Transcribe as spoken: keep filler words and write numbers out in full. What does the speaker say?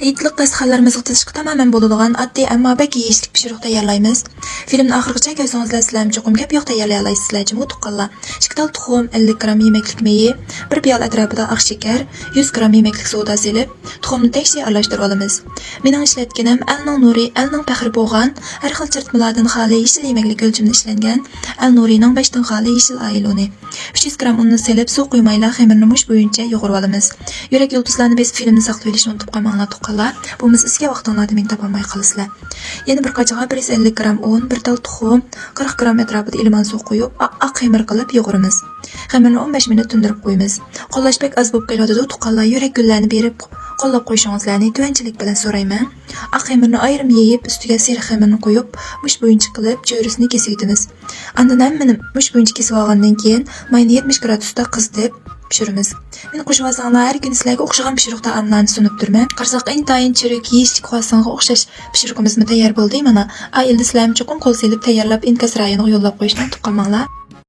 دىيېتىلىق داستىخانلىرىمىزغا تىزىشقا تامامەن بولىدىغان ئاددىي، ئەمما بەك يېيىشلىك پىشۇرۇق تەييارلايمىز. فىلىمنى ئاخىرغىچە كۆرسىڭىزلەر، سىلەرمۇ چوقۇم كۆپ يوق تەييارلىيالايسىزلەر جۇمۇ تۇغقانلار. ئىككى تال تۇخۇم، ئەللىك گرام يېمەكلىك مېيى، بىر پىيالە ئەتراپىدا ئاق شېكەر، يۈز گرام يېمەكلىك سودا سېلىپ، تۇخۇمنى تەكشى ئارىلاشتۇرۇۋالىمىز. مېنىڭ ئىشلەتكىنىم ئەلنىڭ نۇرى، ئەلنىڭ پەخرى بولغان، ھەر خىل چىرىتمىلاردىن خالىي يېشىل يېمەكلىك ئۆلچىمىدە ئىشلەنگەن ئەل نۇرىنىڭ بەشتىن خالىي يېشىل ئايل ئۇنى. ئۈچ يۈز گرام ئۇننى سېلىپ، سۇ قۇيمايلا خېمىرنى مۇش بويىچە يۇغۇرۇۋالىمىز. يۈرەك يۇلتۇزلارنى بېسىپ، فىلىمنى ساقلىۋېلىشنى ئۇنتۇپ قالماڭلار تۇغقانلار. بولمىسا ئىزچىل ۋاقتىڭلاردا مېنى تاپالماي قالىسىلەر. يەنە بىر قاچىغا بىر يۈز ئەللىك گرام ئۇن، بىر تال تۇخۇم، قىرىق گرام ئەتراپىدا ئىلمان سۇ قۇيۇپ، ئاق، ئاق خېمىر قىلىپ يۇغۇرىمىز. خېمىرنى ئون بەش مىنۇت تىندۇرۇپ قويىمىز. قوللاش بەك ئاز بولۇپ قېلىۋاتىدۇ، تۇغقانلار يۈرەك گۈللەرنى بېرىپ قوللاپ قويۇشىڭىزلارنى تۆۋەنچىلىك بىلەن سورايمەن. ئاق خېمىرنى ئايرىم يېيىپ، ئۈستىگە سېرىق خېمىرنى قويۇپ، مۇش بويىچە قىلىپ چۆرىسىنى كېسىۋېتىمىز. ئاندىن ھەممىنى مۇش بويىچە كېسىۋالغاندىن كېيىن، ماينى يەتمىش گرادۇستا قىزىتىپ پىشۇرىمىز. مېنى قوشۇۋالساڭلار، ھەر كۈنى سىلەرگە ئوخشىغان پىشۇرۇق تائاملارنى سۇنۇپ تۇرىمەن. قارىساق، ئىنتايىن چىرىك، يېيىشلىك خۇاسىڭغا ئوخشاش پىشۇرۇقىمىزمۇ تەييار بولدى. مانا، ئائىلىدە سىلەرمۇ چوقۇم قول سېلىپ تەييارلاپ، ئىنكاس رايونىغا يوللاپ قويۇشنى ئۇنتۇپ قالماڭلار.